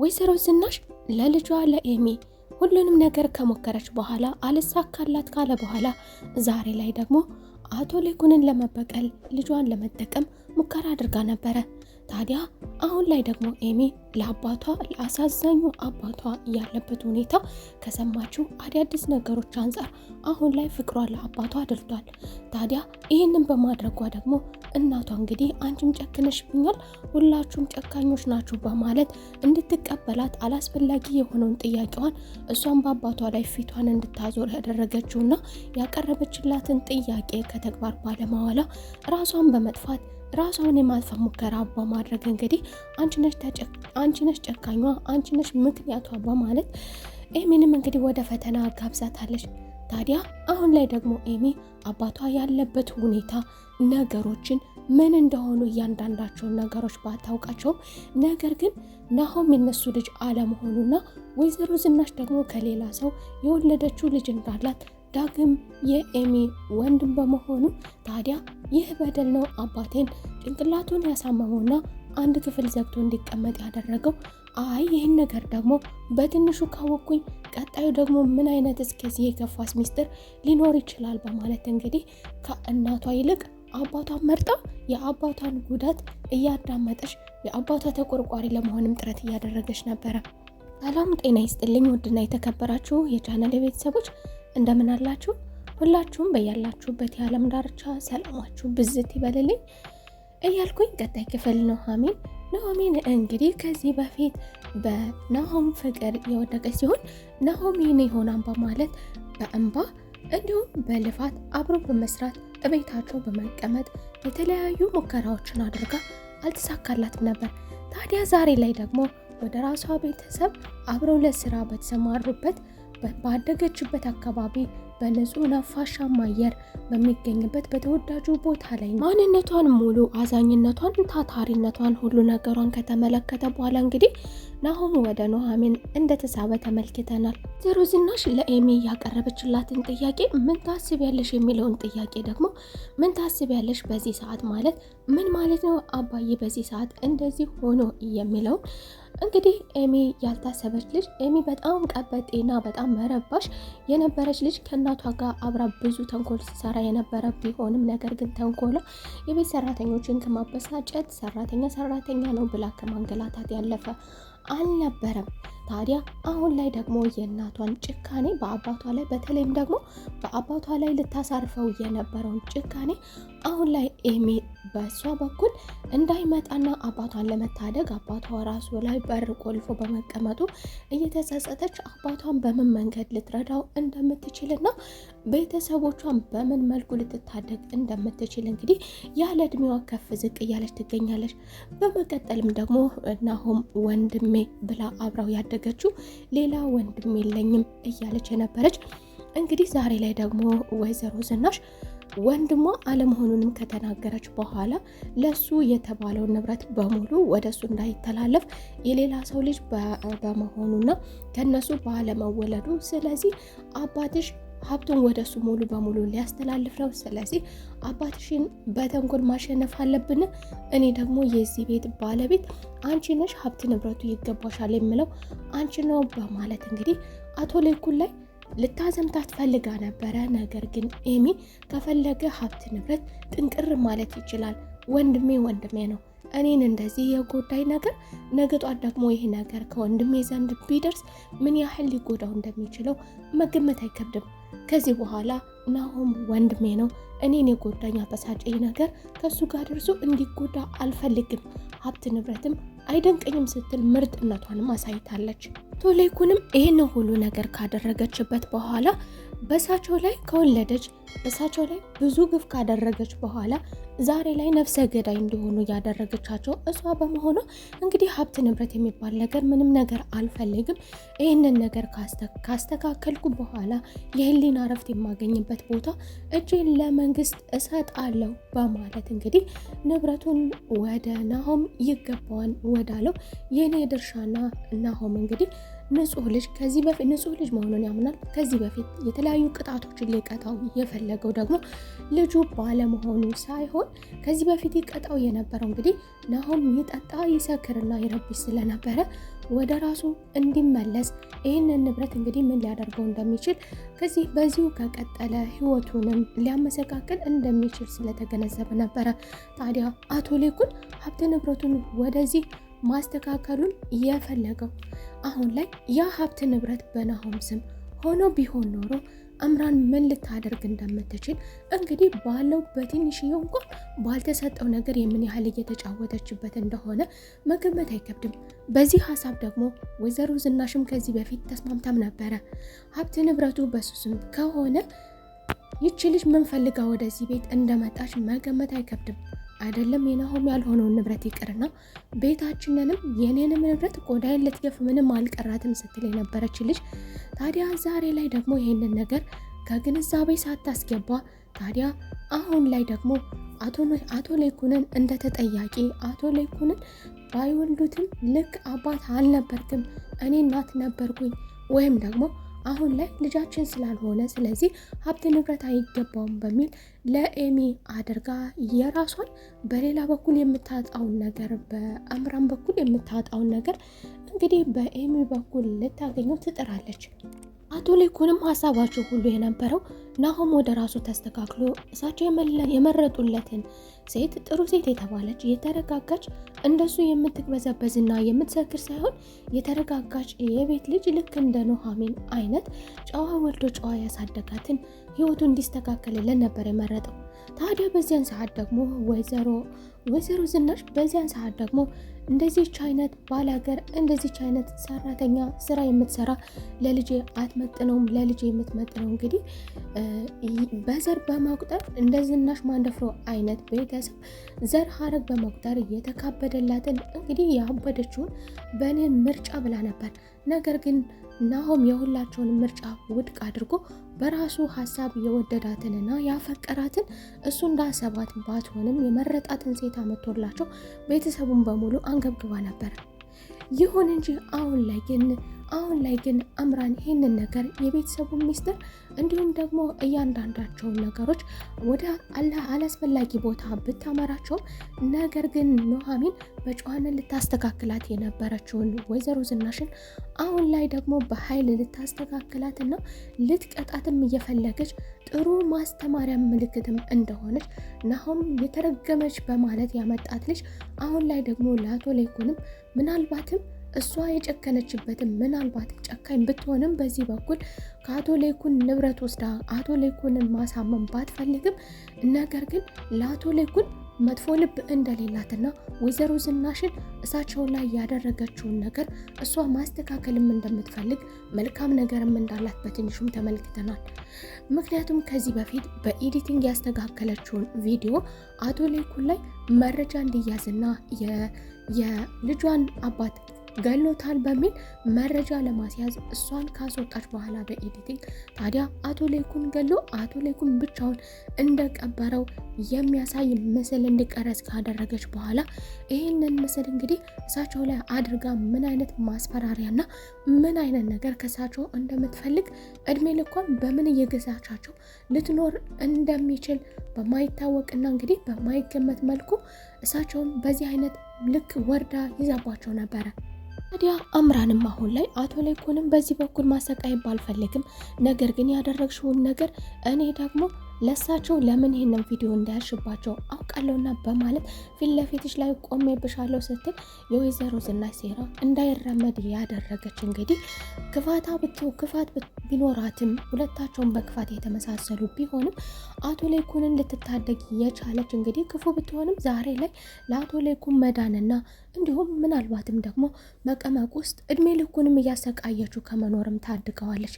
ወይዘሮ ዝናሽ ለልጇ ለኤሚ ሁሉንም ነገር ከሞከረች በኋላ አልሳካላት ካለ በኋላ ዛሬ ላይ ደግሞ አቶ ሌኩንን ለመበቀል ልጇን ለመጠቀም ሙከራ አድርጋ ነበረ። ታዲያ አሁን ላይ ደግሞ ኤሚ ለአባቷ ለአሳዛኙ አባቷ ያለበት ሁኔታ ከሰማችው አዳዲስ ነገሮች አንጻር አሁን ላይ ፍቅሯ ለአባቷ አድርቷል። ታዲያ ይህንን በማድረጓ ደግሞ እናቷ እንግዲህ አንቺም ጨክነሽብኛል፣ ሁላችሁም ጨካኞች ናችሁ በማለት እንድትቀበላት አላስፈላጊ የሆነውን ጥያቄዋን እሷን በአባቷ ላይ ፊቷን እንድታዞር ያደረገችውና ያቀረበችላትን ጥያቄ ከተግባር ባለማዋላ ራሷን በመጥፋት ራሷን የማጥፋት ሙከራ በማድረግ እንግዲህ አንቺ ነሽ ጨካኟ፣ አንቺ ነሽ ምክንያቷ በማለት ኤሚንም እንግዲህ ወደ ፈተና ጋብዛታለች። ታዲያ አሁን ላይ ደግሞ ኤሚ አባቷ ያለበት ሁኔታ ነገሮችን ምን እንደሆኑ እያንዳንዳቸውን ነገሮች ባታውቃቸውም ነገር ግን ናሆም የነሱ ልጅ አለመሆኑና ወይዘሮ ዝናሽ ደግሞ ከሌላ ሰው የወለደችው ልጅ እንዳላት ዳግም የኤሚ ወንድም በመሆኑ ታዲያ ይህ በደል ነው አባቴን ጭንቅላቱን ያሳመመውና አንድ ክፍል ዘግቶ እንዲቀመጥ ያደረገው። አይ ይህን ነገር ደግሞ በትንሹ ካወቅኩኝ ቀጣዩ ደግሞ ምን አይነት እስከዚህ የከፋስ ሚስጥር ሊኖር ይችላል በማለት እንግዲህ ከእናቷ ይልቅ አባቷን መርጣ የአባቷን ጉዳት እያዳመጠች የአባቷ ተቆርቋሪ ለመሆንም ጥረት እያደረገች ነበረ። ሰላም ጤና ይስጥልኝ ውድና የተከበራችሁ የቻናል ቤተሰቦች እንደምን አላችሁ? ሁላችሁም በያላችሁበት የዓለም ዳርቻ ሰላማችሁ ብዝት ይበልልኝ እያልኩኝ ቀጣይ ክፍል ኑሐሚን ኑሐሚን እንግዲህ ከዚህ በፊት በናሆም ፍቅር የወደቀች ሲሆን ናሆም የኔ ይሆናል በማለት በእንባ እንዲሁም በልፋት አብሮ በመስራት እቤታቸው በመቀመጥ የተለያዩ ሙከራዎችን አድርጋ አልተሳካላትም ነበር። ታዲያ ዛሬ ላይ ደግሞ ወደ ራሷ ቤተሰብ አብረው ለስራ በተሰማሩበት ባደገችበት አካባቢ በንጹህ ነፋሻማ አየር በሚገኝበት በተወዳጁ ቦታ ላይ ማንነቷን ሙሉ አዛኝነቷን፣ ታታሪነቷን ሁሉ ነገሯን ከተመለከተ በኋላ እንግዲህ ናሆም ወደ ኑሐሚን እንደተሳበ ተመልክተናል። ወይዘሮ ዝናሽ ለኤሚ ያቀረበችላትን ጥያቄ ምን ታስቢያለሽ የሚለውን ጥያቄ ደግሞ ምን ታስቢያለሽ በዚህ ሰዓት ማለት ምን ማለት ነው አባዬ በዚህ ሰዓት እንደዚህ ሆኖ የሚለውን እንግዲህ ኤሚ ያልታሰበች ልጅ ኤሚ በጣም ቀበጤና በጣም መረባሽ የነበረች ልጅ ከእናቷ ጋር አብራ ብዙ ተንኮል ሲሰራ የነበረ ቢሆንም ነገር ግን ተንኮሏ የቤት ሰራተኞችን ከማበሳጨት ሰራተኛ ሰራተኛ ነው ብላ ከማንገላታት ያለፈ አልነበረም። ታዲያ አሁን ላይ ደግሞ የእናቷን ጭካኔ በአባቷ ላይ በተለይም ደግሞ በአባቷ ላይ ልታሳርፈው የነበረውን ጭካኔ አሁን ላይ ኤሚ በእሷ በኩል እንዳይመጣና አባቷን ለመታደግ አባቷ ራሱ ላይ በር ቆልፎ በመቀመጡ እየተጸጸተች አባቷን በምን መንገድ ልትረዳው እንደምትችልና ቤተሰቦቿን በምን መልኩ ልትታደግ እንደምትችል እንግዲህ ያለ እድሜዋ ከፍ ዝቅ እያለች ትገኛለች። በመቀጠልም ደግሞ ናሆም ወንድሜ ብላ አብራው ያደገችው ሌላ ወንድም የለኝም እያለች የነበረች እንግዲህ ዛሬ ላይ ደግሞ ወይዘሮ ዝናሽ ወንድሟ አለመሆኑንም ከተናገረች በኋላ ለሱ የተባለውን ንብረት በሙሉ ወደ እሱ እንዳይተላለፍ የሌላ ሰው ልጅ በመሆኑና ከነሱ ባለመወለዱ ስለዚህ አባትሽ ሀብቱን ወደ እሱ ሙሉ በሙሉ ሊያስተላልፍ ነው። ስለዚህ አባትሽን በተንኮል ማሸነፍ አለብን። እኔ ደግሞ የዚህ ቤት ባለቤት አንቺ ነሽ፣ ሀብት ንብረቱ ይገባሻል የምለው አንቺ ነው በማለት እንግዲህ አቶ ሌኩን ላይ ልታዘምታት ፈልጋ ነበረ። ነገር ግን ኤሚ ከፈለገ ሀብት ንብረት ጥንቅር ማለት ይችላል። ወንድሜ ወንድሜ ነው። እኔን እንደዚህ የጎዳኝ ነገር ነገ ጧት ደግሞ ይህ ነገር ከወንድሜ ዘንድ ቢደርስ ምን ያህል ሊጎዳው እንደሚችለው መገመት አይከብድም። ከዚህ በኋላ ናሆም ወንድሜ ነው። እኔን የጎዳኝ አበሳጨኝ ነገር ከእሱ ጋር ደርሶ እንዲጎዳ አልፈልግም። ሀብት ንብረትም አይደንቀኝም ስትል ምርጥነቷንም አሳይታለች። ቶሌኩንም ይህን ሁሉ ነገር ካደረገችበት በኋላ በእሳቸው ላይ ከወለደች በእሳቸው ላይ ብዙ ግፍ ካደረገች በኋላ ዛሬ ላይ ነፍሰ ገዳይ እንዲሆኑ ያደረገቻቸው እሷ በመሆኗ እንግዲህ ሀብት ንብረት የሚባል ነገር ምንም ነገር አልፈልግም፣ ይህንን ነገር ካስተካከልኩ በኋላ የህሊና እረፍት የማገኝበት ቦታ እጄን ለመንግስት እሰጣለሁ በማለት እንግዲህ ንብረቱን ወደ ናሆም ይገባዋል ወዳለው የኔ ድርሻና ናሆም እንግዲህ ንጹህ ልጅ ከዚህ በፊት ንጹህ ልጅ መሆኑን ያምናል። ከዚህ በፊት የተለያዩ ቅጣቶችን ሊቀጣው የፈለገው ደግሞ ልጁ ባለመሆኑ ሳይሆን ከዚህ በፊት ይቀጣው የነበረው እንግዲህ ናሆም ይጠጣ ይሰክርና ይረብሽ ስለነበረ ወደ ራሱ እንዲመለስ ይህንን ንብረት እንግዲህ ምን ሊያደርገው እንደሚችል ከዚህ በዚሁ ከቀጠለ ህይወቱንም ሊያመሰቃቅል እንደሚችል ስለተገነዘበ ነበረ። ታዲያ አቶ ሌኩን ሀብት ንብረቱን ወደዚህ ማስተካከሉን የፈለገው አሁን ላይ ያ ሀብት ንብረት በናሆም ስም ሆኖ ቢሆን ኖሮ አምራን ምን ልታደርግ እንደምትችል እንግዲህ ባለው በትንሽዬው እንኳን ባልተሰጠው ነገር የምን ያህል እየተጫወተችበት እንደሆነ መገመት አይከብድም። በዚህ ሀሳብ ደግሞ ወይዘሮ ዝናሽም ከዚህ በፊት ተስማምታም ነበረ። ሀብት ንብረቱ በሱ ስም ከሆነ ይቺ ልጅ ምን ፈልጋ ወደዚህ ቤት እንደመጣች መገመት አይከብድም። አይደለም የናሆም ያልሆነውን ንብረት ይቅርና ቤታችንንም የኔንም ንብረት ቆዳዬን ልትገፍ ምንም አልቀራትም ስትል የነበረች ልጅ ታዲያ ዛሬ ላይ ደግሞ ይሄንን ነገር ከግንዛቤ ሳታስገባ ታዲያ አሁን ላይ ደግሞ አቶ ሌኩንን እንደ ተጠያቂ አቶ ሌኩንን ባይወልዱትም ልክ አባት አልነበርክም፣ እኔ እናት ነበርኩኝ ወይም ደግሞ አሁን ላይ ልጃችን ስላልሆነ ስለዚህ ሀብት ንብረት አይገባውም በሚል ለኤሚ አድርጋ የራሷን በሌላ በኩል የምታጣውን ነገር በአምራን በኩል የምታጣውን ነገር እንግዲህ በኤሚ በኩል ልታገኘው ትጥራለች። አቶ ሌኩንም ሀሳባቸው ሁሉ የነበረው ናሆም ወደ ራሱ ተስተካክሎ እሳቸው የመረጡለትን ሴት ጥሩ ሴት የተባለች የተረጋጋች እንደሱ የምትቅበዘበዝና የምትሰክር ሳይሆን የተረጋጋች የቤት ልጅ ልክ እንደ ኑሐሚን አይነት ጨዋ ወልዶ ጨዋ ያሳደጋትን ህይወቱ እንዲስተካከልልን ነበር የመረጠው። ታዲያ በዚያን ሰዓት ደግሞ ወይዘሮ ወይዘሮ ዝናሽ በዚያን ሰዓት ደግሞ እንደዚች አይነት ባላገር እንደዚች አይነት ሰራተኛ ስራ የምትሰራ ለልጄ አትመጥነውም። ለልጄ የምትመጥነው እንግዲህ በዘር በመቁጠር እንደ ዝናሽ ማንደፍሮ አይነት ቤተሰብ ዘር ሀረግ በመቁጠር የተካበደላትን እንግዲህ ያበደችውን በእኔ ምርጫ ብላ ነበር። ነገር ግን ናሆም የሁላቸውን ምርጫ ውድቅ አድርጎ በራሱ ሀሳብ የወደዳትንና ያፈቀራትን እሱ እንዳሰባት ባትሆንም የመረጣትን ሴት አመቶላቸው ቤተሰቡን በሙሉ አንገብግባ ነበር። ይሁን እንጂ አሁን ላይ ግን አምራን ይህንን ነገር የቤተሰቡን ሚስጥር እንዲሁም ደግሞ እያንዳንዳቸውን ነገሮች ወደ አላስፈላጊ ቦታ ብታመራቸውም ነገር ግን ኑሐሚን በጨዋነት ልታስተካክላት የነበረችውን ወይዘሮ ዝናሽን አሁን ላይ ደግሞ በኃይል ልታስተካክላትና ልትቀጣትም እየፈለገች ጥሩ ማስተማሪያ ምልክትም እንደሆነች ናሆም የተረገመች በማለት ያመጣት ልጅ አሁን ላይ ደግሞ ለአቶ ሌኩንም ምናልባትም እሷ የጨከነችበትን ምናልባትም ጨካኝ ብትሆንም በዚህ በኩል ከአቶ ሌኩን ንብረት ወስዳ አቶ ሌኩንን ማሳመን ባትፈልግም ነገር ግን ለአቶ ሌኩን መጥፎ ልብ እንደሌላትና ወይዘሮ ዝናሽን እሳቸው ላይ ያደረገችውን ነገር እሷ ማስተካከልም እንደምትፈልግ መልካም ነገርም እንዳላት በትንሹም ተመልክተናል። ምክንያቱም ከዚህ በፊት በ editing ያስተካከለችውን ቪዲዮ አቶ ሌኩን ላይ መረጃ እንዲያዝና የልጇን አባት ገሎታል በሚል መረጃ ለማስያዝ እሷን ካስወጣች በኋላ በ editing ታዲያ አቶ ሌኩን ገሎ አቶ ሌኩን ብቻውን እንደቀበረው የሚያሳይ ምስል እንዲቀረጽ ካደረገች በኋላ ይህንን ምስል እንግዲህ እሳቸው ላይ አድርጋ ምን አይነት ማስፈራሪያና ምን አይነት ነገር ከእሳቸው እንደምትፈልግ እድሜ ልኳን በምን እየገዛቻቸው ልትኖር እንደሚችል በማይታወቅና እንግዲህ በማይገመት መልኩ እሳቸውን በዚህ አይነት ልክ ወርዳ ይዛባቸው ነበረ። ታዲያ አምራንም አሁን ላይ አቶ ላይኩንም በዚህ በኩል ማሰቃየት ባልፈልግም፣ ነገር ግን ያደረግሽውን ነገር እኔ ደግሞ ለሳቸው ለምን ይህንን ቪዲዮ እንዳያሽባቸው አውቃለሁና በማለት ፊት ለፊትሽ ላይ ቆሜብሻለሁ ስትል የወይዘሮ ዝናሽ ሴራ እንዳይራመድ ያደረገች እንግዲህ ክፋታ ክፋት ቢኖራትም ሁለታቸውን በክፋት የተመሳሰሉ ቢሆንም አቶ ሌኩንን ልትታደግ የቻለች እንግዲህ ክፉ ብትሆንም ዛሬ ላይ ለአቶ ሌኩን መዳንና እንዲሁም ምናልባትም ደግሞ መቀመቅ ውስጥ እድሜ ልኩንም እያሰቃየችው ከመኖርም ታድገዋለች።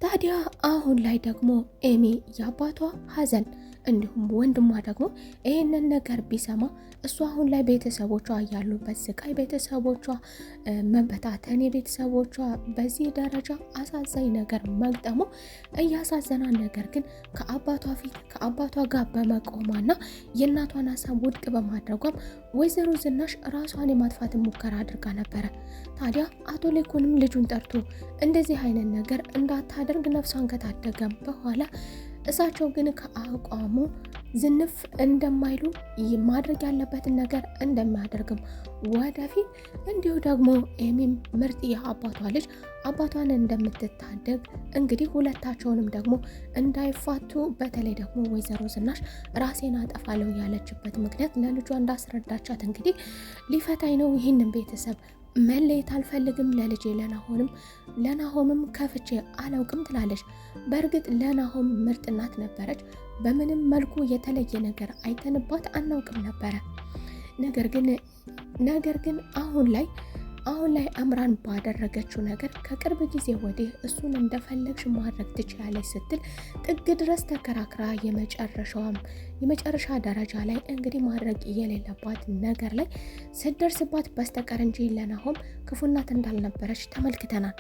ታዲያ አሁን ላይ ደግሞ ኤሚ የአባቷ ሀዘን እንዲሁም ወንድሟ ደግሞ ይህንን ነገር ቢሰማ እሱ አሁን ላይ ቤተሰቦቿ ያሉበት ስቃይ፣ ቤተሰቦቿ መበታተን፣ የቤተሰቦቿ በዚህ ደረጃ አሳዛኝ ነገር መግጠሙ እያሳዘናን፣ ነገር ግን ከአባቷ ፊት ከአባቷ ጋር በመቆሟና የእናቷን ሀሳብ ውድቅ በማድረጓም ወይዘሮ ዝናሽ ራሷን የማጥፋትን ሙከራ አድርጋ ነበረ። ታዲያ አቶ ሌኮንም ልጁን ጠርቶ እንደዚህ አይነት ነገር እንዳታደርግ ነፍሷን ከታደገም በኋላ እሳቸው ግን ከአቋሙ ዝንፍ እንደማይሉ ማድረግ ያለበትን ነገር እንደሚያደርግም ወደፊት እንዲሁ ደግሞ ኤሚም ምርጥ የአባቷ ልጅ አባቷን እንደምትታደግ እንግዲህ ሁለታቸውንም ደግሞ እንዳይፋቱ በተለይ ደግሞ ወይዘሮ ዝናሽ ራሴን አጠፋለሁ ያለችበት ምክንያት ለልጇ እንዳስረዳቻት እንግዲህ ሊፈታኝ ነው ይህንን ቤተሰብ መለየት አልፈልግም ለልጄ ለናሆንም ለናሆምም ከፍቼ አላውቅም ትላለች። በእርግጥ ለናሆም ምርጥ እናት ነበረች። በምንም መልኩ የተለየ ነገር አይተንባት አናውቅም ነበረ። ነገር ግን ነገር ግን አሁን ላይ አምራን ባደረገችው ነገር ከቅርብ ጊዜ ወዲህ እሱን እንደፈለግሽ ማድረግ ትችላለች ስትል ጥግ ድረስ ተከራክራ የመጨረሻዋም የመጨረሻ ደረጃ ላይ እንግዲህ ማድረግ የሌለባት ነገር ላይ ስትደርስባት በስተቀር እንጂ ለናሆም ክፉ እናት እንዳልነበረች ተመልክተናል።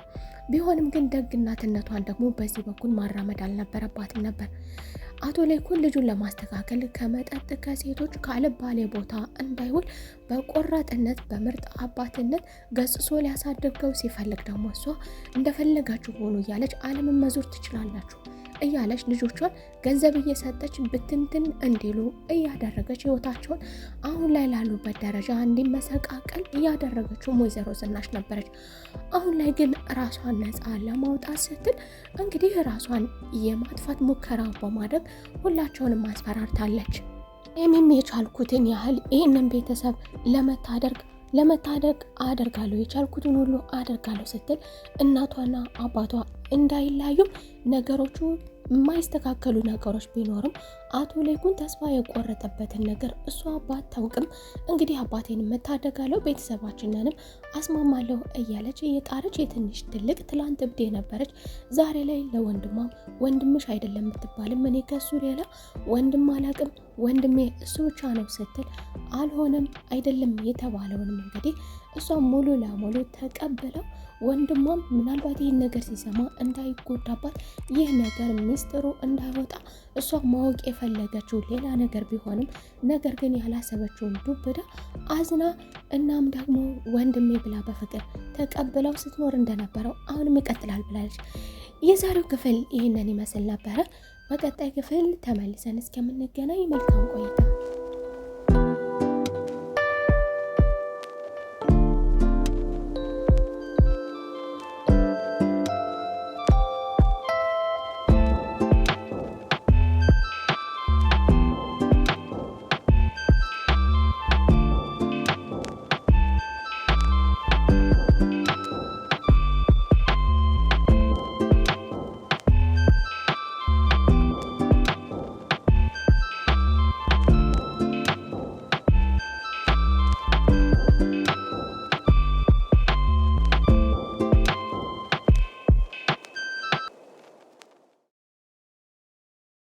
ቢሆንም ግን ደግ እናትነቷን ደግሞ በዚህ በኩል ማራመድ አልነበረባትም ነበር። አቶ ላይኩን ልጁን ለማስተካከል ከመጠጥ፣ ከሴቶች፣ ከአልባሌ ቦታ እንዳይውል በቆራጥነት በምርጥ አባትነት ገጽሶ ሊያሳድገው ሲፈልግ ደግሞ እሷ እንደፈለጋችሁ ሆኑ እያለች ዓለምን መዞር ትችላላችሁ እያለች ልጆቿን ገንዘብ እየሰጠች ብትንትን እንዲሉ እያደረገች ህይወታቸውን አሁን ላይ ላሉበት ደረጃ እንዲመሰቃቀል እያደረገችው ወይዘሮ ዝናሽ ነበረች። አሁን ላይ ግን ራሷን ነፃ ለማውጣት ስትል እንግዲህ ራሷን የማጥፋት ሙከራ በማድረግ ሁላቸውንም አስፈራርታለች። እኔም የቻልኩትን ያህል ይህንን ቤተሰብ ለመታደግ አደርጋለሁ የቻልኩትን ሁሉ አደርጋለሁ ስትል እናቷና አባቷ እንዳይለያዩም ነገሮቹ የማይስተካከሉ ነገሮች ቢኖርም አቶ ሌኩን ተስፋ የቆረጠበትን ነገር እሷ ባታውቅም እንግዲህ አባቴን መታደጋለሁ ቤተሰባችንንም አስማማለሁ እያለች እየጣረች የትንሽ ትልቅ ትላንት እብድ የነበረች ዛሬ ላይ ለወንድሟም ወንድምሽ አይደለም የምትባልም እኔ ከሱ ሌላ ወንድም አላቅም ወንድሜ እሱ ብቻ ነው ስትል አልሆነም አይደለም የተባለውንም እንግዲህ እሷ ሙሉ ለሙሉ ተቀብለው ወንድሟም ምናልባት ይህን ነገር ሲሰማ እንዳይጎዳባት ይህ ነገር ሚስጥሩ እንዳይወጣ እሷ ማወቅ የፈለገችው ሌላ ነገር ቢሆንም ነገር ግን ያላሰበችውን ዱብዳ አዝና እናም ደግሞ ወንድሜ ብላ በፍቅር ተቀብለው ስትኖር እንደነበረው አሁንም ይቀጥላል ብላለች። የዛሬው ክፍል ይህንን ይመስል ነበረ። በቀጣይ ክፍል ተመልሰን እስከምንገናኝ መልካም ቆይታ።